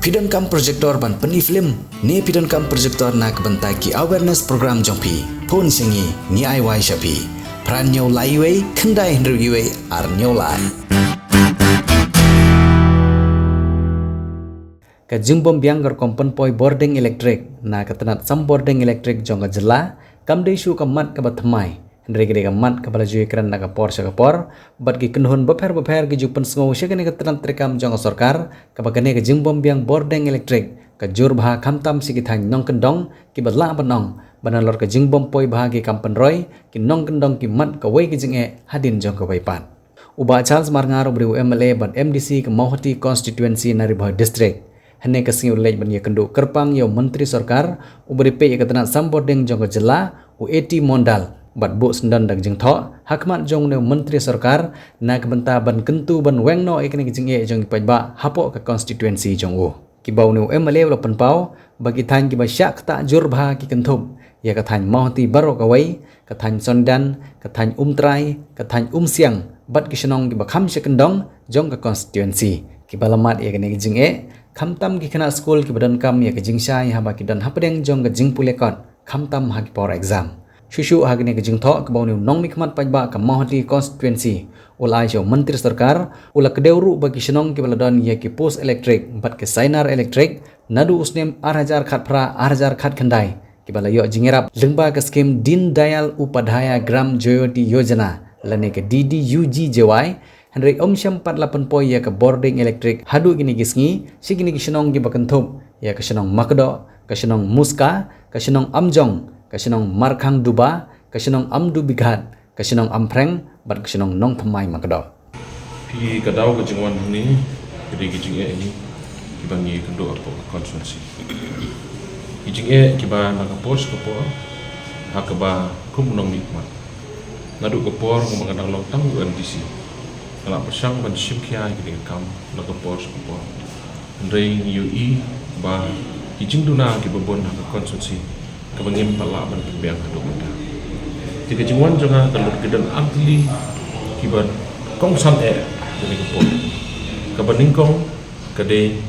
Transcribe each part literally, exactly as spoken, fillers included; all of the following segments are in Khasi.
Phi donkam projector ban pyni film ne phi donkam projector na ka bynta ki awareness program jong phi? Phone sha ngi, ngi ai wai sha phi. Phra hynñiew lai wei, khyndai hynriew wei, ar hynñiew lai. Ka jingbym biang ka rukom pynpoi bording elektrik na ka tnat sam bording elektrik jong ka jylla kam dei shuh ka mat kaba thymmai, hynrei ka dei ka mat kaba la ju ïakren na ka por sha ka por, bad ki kynhun bapher bapher ki ju pynsngew sha kane ka tnat treikam jong ka sorkar kaba kane ka jingbym biang bording elektrik ka jur bha khamtam sha ki thaiñ nongkyndong kiba lah ban ong ba nalor ka jingbym poi bha ki kam pynroi ki nongkyndong ki mat kawei ka jingeh hadien jong kawei pat. U Bah Charles Marngar uba dei u M L A bad M D C ka Mawhati Constituency na Ri Bhoi District, hynne ka sngi u la leit ban ïakynduh kyrpang ïa u Myntri Sorkar uba dei peit ïa ka tnat sam bording jong ka jylla, u A T Mondal, bad buh syndon da ka jingthoh ha khmat jong une u Myntri Sorkar na ka bynta ban kyntu ban weng noh ïa kane ka jingeh jong ki paidbah hapoh ka constituency jong u. Kiba une u M L A u la pynpaw ba ki thaiñ kiba shah ktah jur bha ki kynthup ïa ka thaiñ Mawhati baroh kawei, ka thaiñ Sondan, ka thaiñ Umtrai, ka thaiñ Umsiang, bad ki shnong kiba kham sha kyndong jong ka constituency, kiba la mad ïa kane ka jingeh, khamtam ki khynnah skul kiba donkam ïa ka jingshai haba ki don hapdeng jong ka jingpule kot, khamtam ha ki por exam. Shuh shuh ha kane ka jingthoh kaba une u nongmihkhmat paidbah ka Mawhati Constituency u la ai sha u Myntri Sorkar, u la kdew ruh ba ki shnong kiba la don ïa ki post elektrik bad ki sainar elektrik naduh u snem ar hajar khatphra ar hajar khatkhyndai, kiba la ïoh jingïarap lyngba ka skim Deen Dayal Upadhyaya Gram Jyoti Yojana lane ka D D U G J Y, hynrei ym shym pat la pynpoi ïa ka bording elektrik haduh kine ki sngi sha kine ki shnong kiba kynthup ïa ka shnong Makdoh, ka shnong Muska, ka shnong Amjong, ka shnong Markhang Duba, ka shnong Amdu Bighat, ka shnong Amphreng, bad ka shnong Nongthymmai Makdoh. Phi, ka daw ka jingwan hangne ka dei ka jingeh hangne kiba ngi kynduh hapoh ka constituency. Ki jingeh kiba na ka por sha ka por ha kaba kum u nongmihkhmat. Naduh ka por nga ma nga dang long tang u M D C, nga la pyrshang ban shim khia ïa kine ki kam na ka por sha ka por. Hynrei ngi ïohi ba ki jingduna kiba bun ha ka constituency kaba ngim pat lah ban pynbiang haduh mynta. Te ka jingwan jong nga ka lut ka don artylli kiba kongsan eh ha kane ka por. Kaba nyngkong ka dei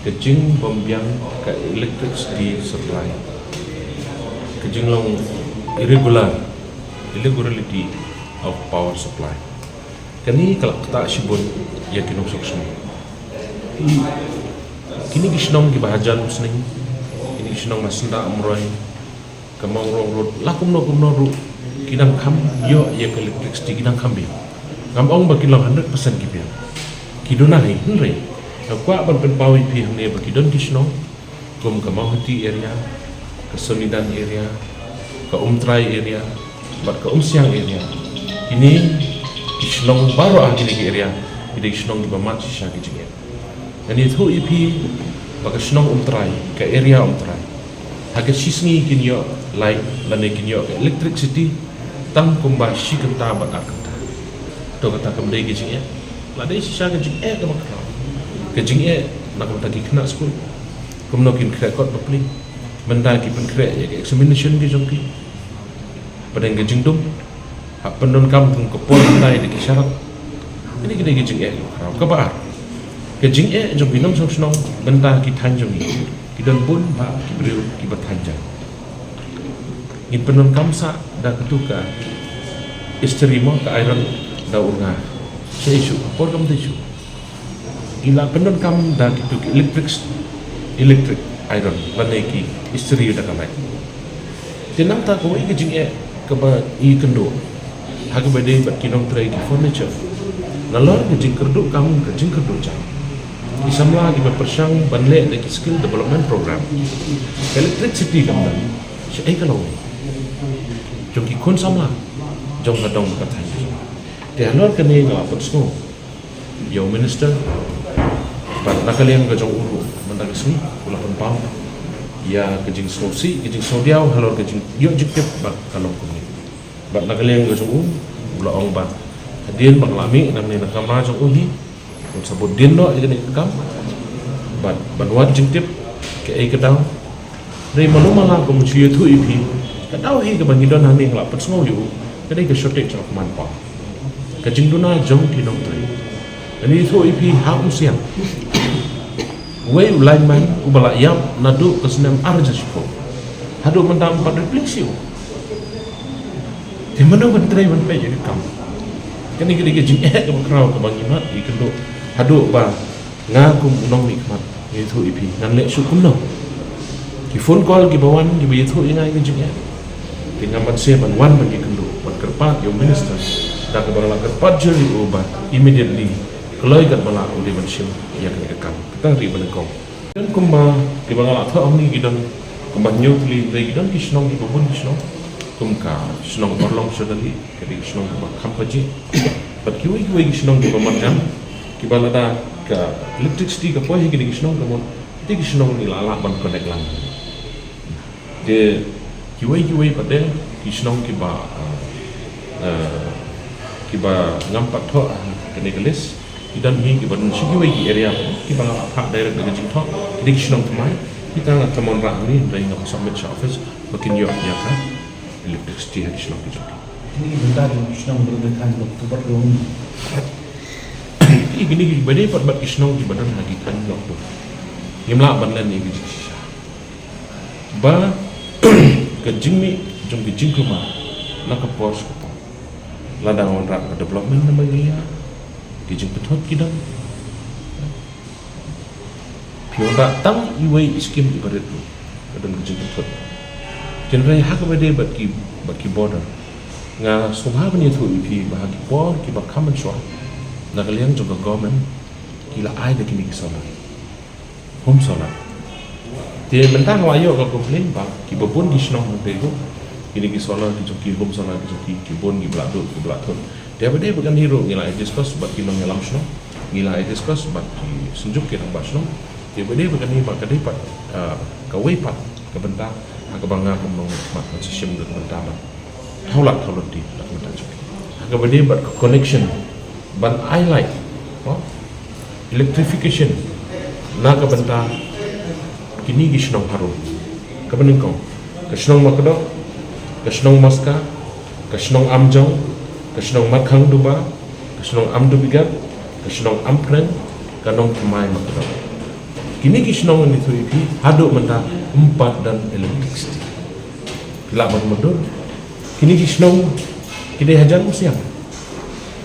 ka jingbym biang ka electricity supply, ka jinglong irregular, irregularity of power supply. Kane ka la ktah shibun ïa ki nongshong shnong. Kine ki shnong kiba hajan Umsning, kine ki shnong Masnda, Umroi, ka Mawrong Road, la kumno kumno ruh ki dang kham ïoh ïa ka electricity, ki dang kham biang. Ngam ong ba ki long hundred percent ki biang, ki duna hi, hynrei nga kwah ban pynpaw ïa phi hangne ba ki don ki shnong kum ka Mawhati area, ka Sonidan area, ka Umtrai area, bad ka Umsiang area. Kine ki shnong baroh ha kine ki area ki dei ki shnong kiba mad shisha ki jingeh. Ngan ïathuh ïa phi ba ka shnong Umtrai, ka area Umtrai, ha ka shisngi kin ïoh light lane kin ïoh ka electricity tang kumba shi kynta bad ar kynta. To kata kam dei ka jingeh? La dei shisha ka jingeh kaba khraw, ka jingeh na ka bynta ki khynnah skul. Kumno kin khreh kot bapli, mynta ki pynkhreh ïa ka examination ki jong ki. Pdeng ka jingdum, hap pyndonkam kum ka por, mynta ïa ki sharak. Kine ki dei ki jingeh kaba khraw. Kaba ar, ka jingeh jong ki nongshong shnong, mynta ki thaiñ jong ngi ki don bun bah ki briew kiba thaiñ jaiñ. Ngin pyndonkam sah da katu ka istri mo, ka iron da ur nga. Sha issue ka por kam da issue. Ngi la pyndonkam da kitu ki electric, electric iron lane ki istri da ka light. Te nangta kawei ka jingeh kaba i kynduh ha kaba dei bad ki nongtrei ki furniture. Nalor ka jingkyrduh kam, ka jingkyrduh jam, ki samla kiba pyrshang ban leh da ki skill development program. Ka electricity kam dang shaei ka long jong ki khun samla jong ka dong ka thaiñ. Te halor kane nga la pynsngew ïa u minister, bad na ka liang ka jong u ruh mynta ka sngi u la pynpaw ïa ka jingsngewsih, ka jingsngewdiaw halor ka jingïoh jingtip bad ka long kumne. Bad na ka liang ka jong u, u la ong ba hadien ba ka la mih nangne na kamra jong u hi, un sa bud dien noh ïa kane ka kam bad ban wad jingtip kaei ka daw. Dei malu mala kum shu ïathuh ïa phi, ka daw hi kaba ngi don hangne nga la pynsngew ïa u, ka dei ka shortage of manpower. Ka jingduna jong ki nongtrei. Ngan ïathuh ïa phi ha Umsiang, Wei u lineman uba la ïap naduh ka snem ar hajar shiphew. Haduh mynta ym pat replace ïa u. Te mano ban trei ban peit ïa ka kam? Kane ka dei ka jingeh kaba khraw kaba ngi mad ïakynduh. Haduh ba nga kum u nongmihkhmat nga ïathuh ïa phi, ngan leh shuh kumno? Ki phone call kiba wan kiba ïathuh ïa nga ïa ka jingeh. Te ngam banse ban wan ban ïakynduh, ban kyrpad ïa u minister da kaba nga la kyrpad jur ïa u ba immediately kloi katba lah u dei ban shim ïa kane ka kam. Kata ruh ba nyngkong. Don kumba kiba nga la thoh hangne ki don kumba hynñiew tylli, hynrei ki don ki shnong kiba bun ki shnong, kum ka shnong Orlong Shadali, ka dei ka shnong kaba kham pajih. Bad kiwei kiwei ki shnong kiba marjan, kiba lada ka electricity ka poi ha kine ki shnong ka mut, te ki shnong ngi la lah ban connect lang. Te kiwei kiwei pat de ki shnong kiba, ah, ah, kiba ngam pat thoh ha kane ka list, ki don hi kiba don shi kiwei ki area pat kiba nga la phah direct da ka jingthoh, ki dei ki shnong thymmai. Kita nga tymmen rah hangne, hynrei nga submit sha office ba kin ïoh ïa ka electricity ha ki shnong ki jong ki. Kine ki bynta jong ki shnong ba don ha Khain Lok tu bad ruh. Kine ki ba dei pat bad ki shnong kiba don ha ki Khain Lok tu. Ngim lah ban len ïa ki jingshisha. Ba ka jingmih jong ki jingkulmar na ka por sha ka por. Lada nga wanrah ka development na Meghalaya, ki jingpynthut ki don. Phi wanrah tang iwei i skim iba rit ruh ka don ka jingpynthut. Hynrei ha kaba dei bad ki, bad ki border, nga sngewbha ban ïathuh ïa phi ba ha ki por kiba kham mynshuwa, na ka liang jong ka government ki la ai da kine ki solar. Home solar. Te mynta nga la ïoh ka complain ba kiba bun ki shnong mynta ruh, kine ki solar ki jong ki, home solar ki jong ki, ki bun kiba la dut, kiba la thut. Te ba dei ba kane ruh ngi la discuss bad ki nongïalam shnong, ngi la discuss bad ki synjuk ki rangbah shnong. Te ba dei ba kane ba ka dei pat, ah, kawei pat ka bynta ha kaba nga kum u nongmihkhmat ngan sa shim da ka bynta ban thaw lad thaw lynti da ka bynta jong ki. Ha kaba dei bad ka connection ban ai light, oh, electrification na ka bynta kine ki shnong harum. Kaba nyngkong, ka shnong Makdok, ka shnong Maska, ka shnong Amjong, ka shnong Markhang Duba, ka shnong Amdubigat, ka shnong Ampreng, ka Nongthymmai Makdok. Kine ki shnong ngi ïathuh ïa phi haduh mynta ym pat don electricity. Phi lah ban mutdur, kine ki shnong ki dei hajan Umsiang.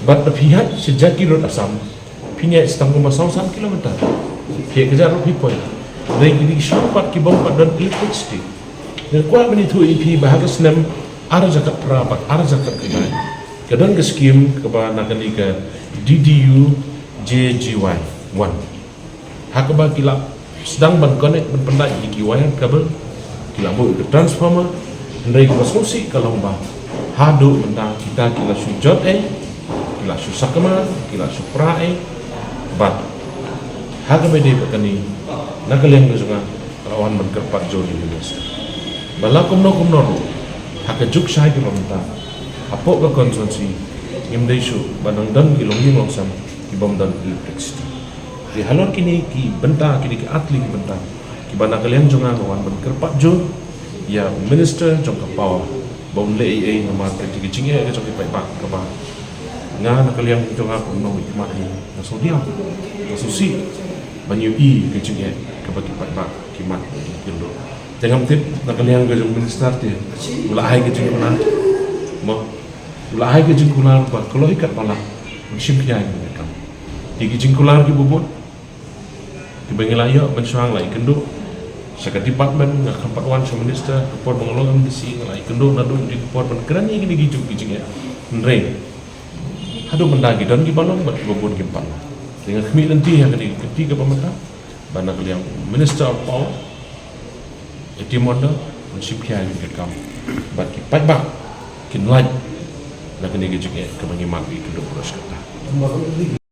Bad da phi hap sha Jaki Road Assam, phin ïaid tang kumba saw san kilometer. Phi ïaid ka jaka ruh phi poi. Dei kine ki shnong pat ki bym pat don electricity. Nga kwah ban ïathuh ïa phi ba ha ka snem ar hajar khatphra bad ar hajar khatkhyndai ka don ka skim kaba na kane ka D D U J G Y one. Ha kaba ki la sdang ban connect ban pyndait ïa ki wire cable, ki la buh ïa ka transformer, hynrei kaba sngewsih ka long ba haduh mynta kita ki la shu jot ei, ki la shu sakma, ki la shu pra ei, bad ha kaba dei ba kane na ka liang ka jong nga, nga la wan ban kyrpad jur ïa u minister ba la kumno kumno ruh ha ka juk shai kaba mynta hapoh ka constituency ngim dei shuh ba nang don ki longïing longsem ki bym don electricity. Te halor kine ki bynta, kine ki artylli ki bynta kiba na ka liang jong nga nga wan ban kyrpad jur ïa u minister jong ka power ba un leh ei ei namar ka jingeh ka jong ki paidbah kaba nga na ka liang jong nga kum u nongmihkhmat nga sngewdiaw, nga sngewsih ban ïohi ka jingeh kaba ki paidbah ki mad ki kynduh. Te ngam tip na ka liang ka jong u minister te u la ai ka jingkular, mo, u la ai ka jingkular ba kloi katba lah un shim khia ïa kane ka kam. Te ki jingkular kiba bun kiba ngi la ïoh mynshuwa nga la ïakynduh sha ka department, nga khlem pat wan sha u minister, ka por ba nga long M D C nga la ïakynduh naduh kine ki por ban kren ïa kine ki juk ki jingeh. Hynrei haduh mynta ki don kiba long bad kiba bun kim pat long. Te nga khmih lynti ha kane ka kti kaba mynta ba na ka liang Minister of Power, A T Mondal, un shim khia ïa kane ka kam bad ki paidbah kin lait na kane ka jingeh kaba ngi mad ïakynduh baroh shi katta.